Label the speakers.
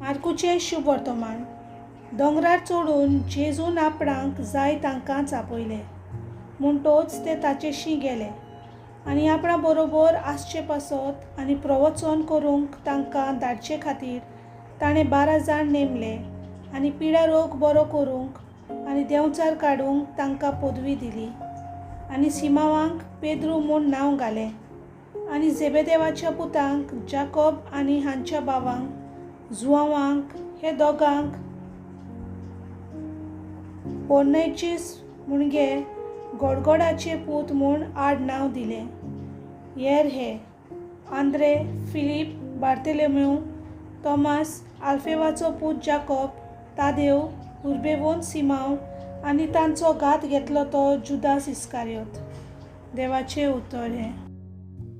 Speaker 1: मार्कूचें शुभवर्तमान. दोंगरार चडून जेजून आपणाक जाय तांकांच आपयले. म्हणटोच ते ताचेशीं गेले आनी आपणा बरोबर आसचे पासत आनी प्रवचन करूंक तांकां धाडचे खातीर ताणें 12 जाण नेमले आनी पिडा रोग बरो करूंक आनी देंवचार काडूंक तांकां पदवी दिली. आनी सिमांवाक पेद्रू म्हूण नांव घालें आनी झेबेदेवाच्या पुतांक जाकोब आनी हांच्या भावांक जुआंवांक हे दोगांक पोर्नेचीस म्हणजे गोडगोडाचे पूत म्हूण आड नांव दिलें. येर हे आंद्रे, फिलीप, बार्तेलेम्यू, तॉमास, आल्फेवाचो पूत जाकोब, तादेव, उर्बेवंत सिमांव आनी तांचो घात घेतलो तो जुदास इस्कारियोत. देवाचें उतर हें.